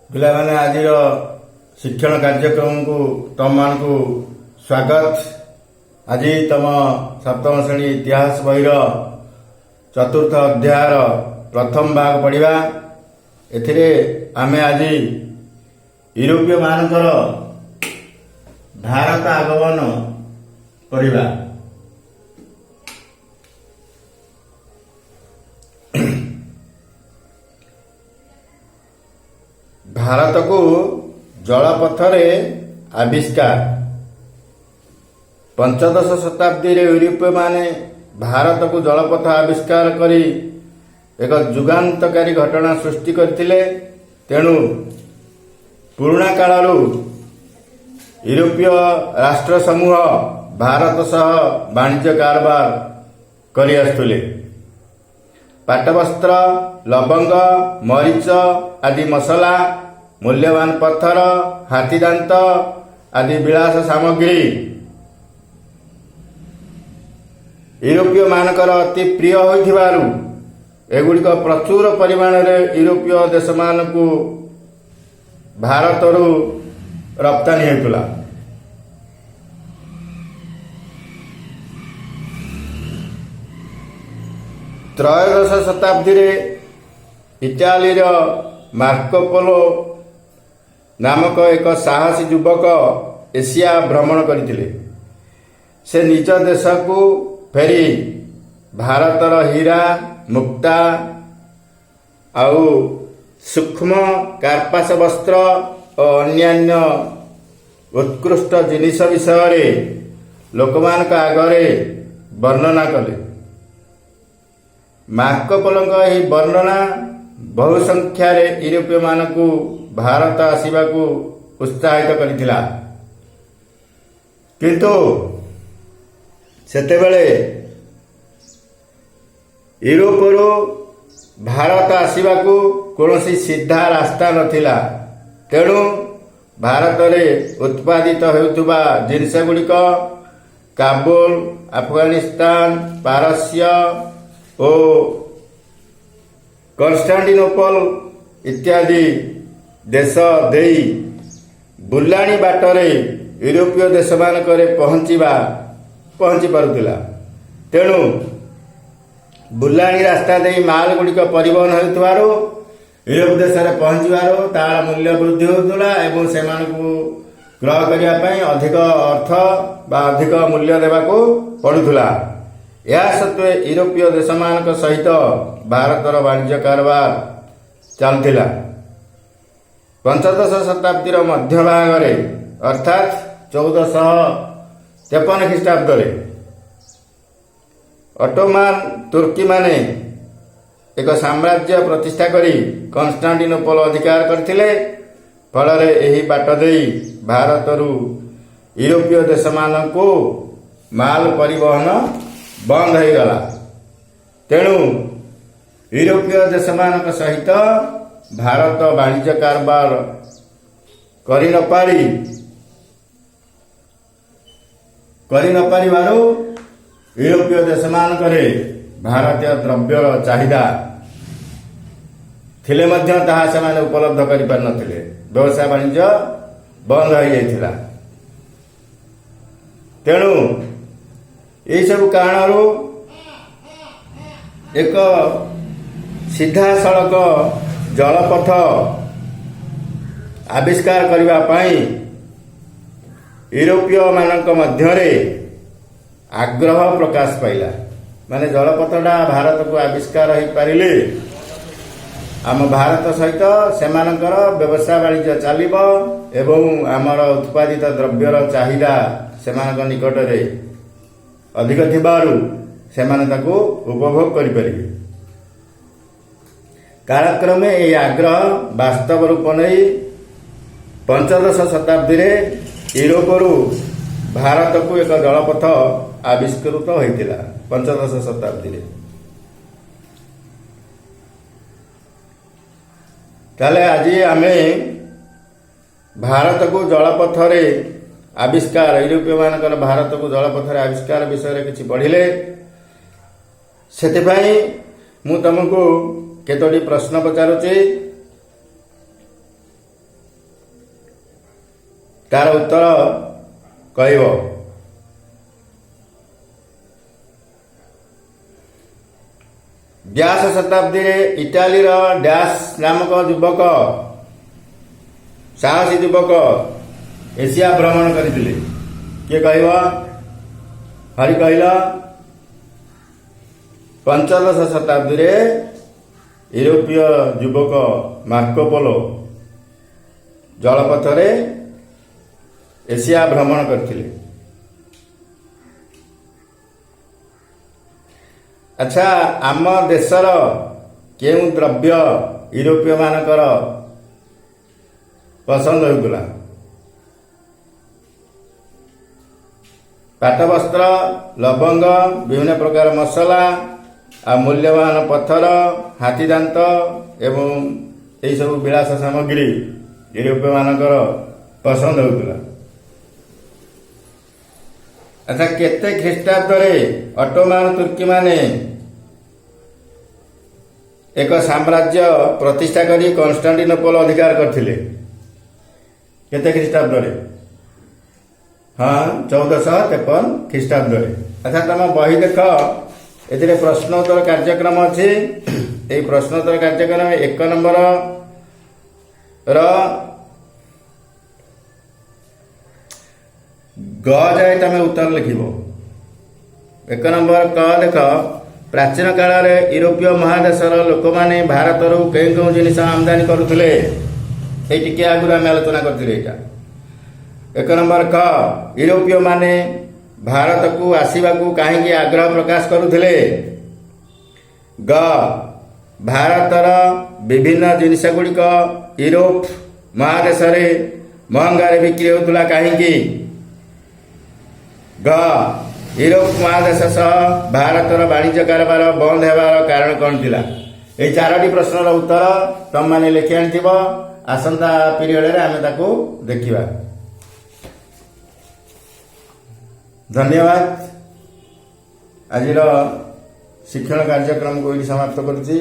ପିଲାମାନେ, ଆଜିର ଶିକ୍ଷଣ କାର୍ଯ୍ୟକ୍ରମକୁ ତମମାନଙ୍କୁ ସ୍ୱାଗତ। ଆଜି ତମ ସପ୍ତମ ଶ୍ରେଣୀ ଇତିହାସ ବହିର ଚତୁର୍ଥ ଅଧ୍ୟାୟର ପ୍ରଥମ ଭାଗ ପଢ଼ିବା। ଏଥିରେ ଆମେ ଆଜି ୟୁରୋପୀୟମାନଙ୍କର ଭାରତ ଆଗମନ ପଢ଼ିବା। ଭାରତକୁ ଜଳପଥରେ ଆବିଷ୍କାର। ପଞ୍ଚଦଶ ଶତାବ୍ଦୀରେ ୟୁରୋପୀୟମାନେ ଭାରତକୁ ଜଳପଥ ଆବିଷ୍କାର କରି ଏକ ଯୁଗାନ୍ତକାରୀ ଘଟଣା ସୃଷ୍ଟି କରିଥିଲେ। ତେଣୁ ପୁରୁଣା କାଳରୁ ୟୁରୋପୀୟ ରାଷ୍ଟ୍ର ସମୂହ ଭାରତ ସହ ବାଣିଜ୍ୟ କାରବାର କରିଆସୁଥିଲେ। ପାଟବସ୍ତ୍ର, ଲବଙ୍ଗ, ମରିଚ ଆଦି ମସଲା, ମୂଲ୍ୟବାନ ପଥର, ହାତୀଦାନ୍ତ ଆଦି ବିଳାସ ସାମଗ୍ରୀ ୟୁରୋପୀୟମାନଙ୍କର ଅତି ପ୍ରିୟ ହୋଇଥିବାରୁ ଏଗୁଡ଼ିକ ପ୍ରଚୁର ପରିମାଣରେ ୟୁରୋପୀୟ ଦେଶମାନଙ୍କୁ ଭାରତରୁ ରପ୍ତାନି ହେଉଥିଲା। ତ୍ରୟୋଦଶ ଶତାବ୍ଦୀରେ ଇଟାଲୀର ମାର୍କୋପୋଲୋ ନାମକ ଏକ ସାହସୀ ଯୁବକ ଏସିଆ ଭ୍ରମଣ କରିଥିଲେ। ସେ ନିଜ ଦେଶକୁ ଫେରି ଭାରତର ହୀରା, ମୁକ୍ତା ଆଉ ସୂକ୍ଷ୍ମ କାର୍ପାସ ବସ୍ତ୍ର ଓ ଅନ୍ୟାନ୍ୟ ଉତ୍କୃଷ୍ଟ ଜିନିଷ ବିଷୟରେ ଲୋକମାନଙ୍କ ଆଗରେ ବର୍ଣ୍ଣନା କଲେ। ମାର୍କୋପୋଲୋଙ୍କ ଏହି ବର୍ଣ୍ଣନା ବହୁ ସଂଖ୍ୟାରେ ୟୁରୋପୀୟମାନଙ୍କୁ ଭାରତ ଆସିବାକୁ ଉତ୍ସାହିତ କରିଥିଲା। କିନ୍ତୁ ସେତେବେଳେ ୟୁରୋପରୁ ଭାରତ ଆସିବାକୁ କୌଣସି ସିଧା ରାସ୍ତା ନଥିଲା। ତେଣୁ ଭାରତରେ ଉତ୍ପାଦିତ ହେଉଥିବା ଜିନିଷଗୁଡ଼ିକ କାବୁଲ, ଆଫଗାନିସ୍ତାନ, ପାରସ୍ୟ ଓ କନଷ୍ଟାଣ୍ଟିନୋପଲ ଇତ୍ୟାଦି ଦେଶ ଦେଇ ବୁଲାଣି ବାଟରେ ୟୁରୋପୀୟ ଦେଶମାନଙ୍କରେ ପହଞ୍ଚି ପାରୁଥିଲା। ତେଣୁ ବୁଲାଣି ରାସ୍ତା ଦେଇ ମାଲ ଗୁଡ଼ିକ ପରିବହନ ହେଉଥିବାରୁ ୟୁରୋପ ଦେଶରେ ପହଞ୍ଚିବାରୁ ତାର ମୂଲ୍ୟ ବୃଦ୍ଧି ହେଉଥିଲା ଏବଂ ସେମାନଙ୍କୁ କ୍ରୟ କରିବା ପାଇଁ ଅଧିକ ଅର୍ଥ ବା ଅଧିକ ମୂଲ୍ୟ ଦେବାକୁ ପଡୁଥିଲା। ଏହା ସତ୍ତ୍ୱେ ୟୁରୋପୀୟ ଦେଶମାନଙ୍କ ସହିତ ଭାରତର ବାଣିଜ୍ୟ କାରବାର ଚାଲୁଥିଲା। ପଞ୍ଚଦଶ ଶତାବ୍ଦୀର ମଧ୍ୟଭାଗରେ, ଅର୍ଥାତ୍ 1453 ଖ୍ରୀଷ୍ଟାବ୍ଦରେ ଅଟୋମାନ ତୁର୍କୀମାନେ ଏକ ସାମ୍ରାଜ୍ୟ ପ୍ରତିଷ୍ଠା କରି କନଷ୍ଟାଣ୍ଟିନୋପଲ ଅଧିକାର କରିଥିଲେ। ଫଳରେ ଏହି ବାଟ ଦେଇ ଭାରତରୁ ୟୁରୋପୀୟ ଦେଶମାନଙ୍କୁ ମାଲ ପରିବହନ ବନ୍ଦ ହୋଇଗଲା। ତେଣୁ ୟୁରୋପୀୟ ଦେଶମାନଙ୍କ ସହିତ ଭାରତ ବାଣିଜ୍ୟ କାରବାର କରିନପାରିବାରୁ ୟୁରୋପୀୟ ଦେଶମାନଙ୍କରେ ଭାରତୀୟ ଦ୍ରବ୍ୟର ଚାହିଦା ଥିଲେ ମଧ୍ୟ ତାହା ସେମାନେ ଉପଲବ୍ଧ କରିପାରିନଥିଲେ। ବ୍ୟବସାୟ ବାଣିଜ୍ୟ ବନ୍ଦ ହୋଇଯାଇଥିଲା। ତେଣୁ ଏହିସବୁ କାରଣରୁ ଏକ ସିଧାସଳଖ ଜଳପଥ ଆବିଷ୍କାର କରିବା ପାଇଁ ୟୁରୋପୀୟମାନଙ୍କ ମଧ୍ୟରେ ଆଗ୍ରହ ପ୍ରକାଶ ପାଇଲା। ମାନେ ଜଳପଥଟା ଭାରତକୁ ଆବିଷ୍କାର ହୋଇପାରିଲେ ଆମ ଭାରତ ସହିତ ସେମାନଙ୍କର ବ୍ୟବସାୟ ବାଣିଜ୍ୟ ଚାଲିବ ଏବଂ ଆମର ଉତ୍ପାଦିତ ଦ୍ରବ୍ୟର ଚାହିଦା ସେମାନଙ୍କ ନିକଟରେ ଅଧିକ ଥିବାରୁ ସେମାନେ ତାକୁ ଉପଭୋଗ କରିପାରିବେ। କାଳକ୍ରମେ ଏହି ଆଗ୍ରହ ବାସ୍ତବ ରୂପ ନେଇ ପଞ୍ଚଦଶ ଶତାବ୍ଦୀରେ ୟୁରୋପରୁ ଭାରତକୁ ଏକ ଜଳପଥ ଆବିଷ୍କୃତ ହୋଇଥିଲା ପଞ୍ଚଦଶ ଶତାବ୍ଦୀରେ। ତାହେଲେ ଆଜି ଆମେ ଭାରତକୁ ଜଳପଥରେ ଆବିଷ୍କାର, ୟୁରୋପୀୟମାନଙ୍କର ଭାରତକୁ ଜଳପଥରେ ଆବିଷ୍କାର ବିଷୟରେ କିଛି ପଢ଼ିଲେ। ସେଥିପାଇଁ ମୁଁ ତମକୁ କେତୋଟି ପ୍ରଶ୍ନ ପଚାରୁଛି। ତାର ଉତ୍ତର କହିବ। ଡ୍ୟାସ ଶତାବ୍ଦୀରେ ଇଟାଲୀର ଡ୍ୟାସ ନାମକ ଯୁବକ, ସାହସୀ ଯୁବକ ଏସିଆ ଭ୍ରମଣ କରିଥିଲେ। କିଏ କହିବ? ହରି କହିଲ। ପଞ୍ଚଦଶ ଶତାବ୍ଦୀରେ ୟୁରୋପୀୟ ଯୁବକ ମାର୍କୋପୋଲୋ ଜଳପଥରେ ଏସିଆ ଭ୍ରମଣ କରିଥିଲେ। ଆଚ୍ଛା, ଆମ ଦେଶର କେଉଁ ଦ୍ରବ୍ୟ ୟୁରୋପୀୟମାନଙ୍କର ପସନ୍ଦ ହେଉଥିଲା? ପାଟବସ୍ତ୍ର, ଲବଙ୍ଗ, ବିଭିନ୍ନ ପ୍ରକାର ମସଲା ଆଉ ମୂଲ୍ୟବାନ ପଥର, ହାତୀଦାନ୍ତ ଏବଂ ଏହିସବୁ ବିଳାସ ସାମଗ୍ରୀ ୟୁରୋପୀୟମାନଙ୍କର ପସନ୍ଦ ହେଉଥିଲା। ଆଚ୍ଛା, କେତେ ଖ୍ରୀଷ୍ଟାବ୍ଦରେ ଅଟୋମାନ ତୁର୍କୀମାନେ ଏକ ସାମ୍ରାଜ୍ୟ ପ୍ରତିଷ୍ଠା କରି କନଷ୍ଟାଣ୍ଟିନୋପଲ ଅଧିକାର କରିଥିଲେ? କେତେ ଖ୍ରୀଷ୍ଟାବ୍ଦରେ? ହଁ, 1453 ଖ୍ରୀଷ୍ଟାବ୍ଦରେ। ଆଚ୍ଛା, ତମ ବହି ଦେଖ, ଏଥିରେ ପ୍ରଶ୍ନୋତ୍ତର କାର୍ଯ୍ୟକ୍ରମ ଅଛି। ଏଇ ପ୍ରଶ୍ନୋତ୍ତର କାର୍ଯ୍ୟକ୍ରମ 1 ନମ୍ବର ର ଗ ଯାଏ ତମେ ଉତ୍ତର ଲେଖିବ। 1 ନମ୍ବର କ ଦେଖ, ପ୍ରାଚୀନ କାଳରେ ୟୁରୋପୀୟ ମହାଦେଶର ଲୋକମାନେ ଭାରତରୁ କେଉଁ କେଉଁ ଜିନିଷ ଆମଦାନୀ କରୁଥିଲେ? ଏଇ ଟିକେ ଆଗରୁ ଆମେ ଆଲୋଚନା କରିଥିଲେ ଏଇଟା। 1 ନମ୍ବର କ, ୟୁରୋପୀୟମାନେ ଭାରତକୁ ଆସିବାକୁ କାହିଁକି ଆଗ୍ରହ ପ୍ରକାଶ କରୁଥିଲେ? ଗ, ଭାରତର ବିଭିନ୍ନ ଜିନିଷ ଗୁଡ଼ିକ ୟୁରୋପ ମହାଦେଶରେ ମହଙ୍ଗାରେ ବିକ୍ରି ହେଉଥିଲା କାହିଁକି? ଗ, ୟୁରୋପ ମହାଦେଶ ସହ ଭାରତର ବାଣିଜ୍ୟ କାରବାର ବନ୍ଦ ହେବାର କାରଣ କ'ଣ ଥିଲା? ଏଇ 4ଟି ପ୍ରଶ୍ନର ଉତ୍ତର ତମମାନେ ଲେଖି ଆଣିଥିବ। ଆସନ୍ତା ପିରିୟଡ଼ରେ ଆମେ ତାକୁ ଦେଖିବା। ଧନ୍ୟବାଦ। ଆଜିର ଶିକ୍ଷଣ କାର୍ଯ୍ୟକ୍ରମକୁ ଏଇଠି ସମାପ୍ତ କରୁଛି।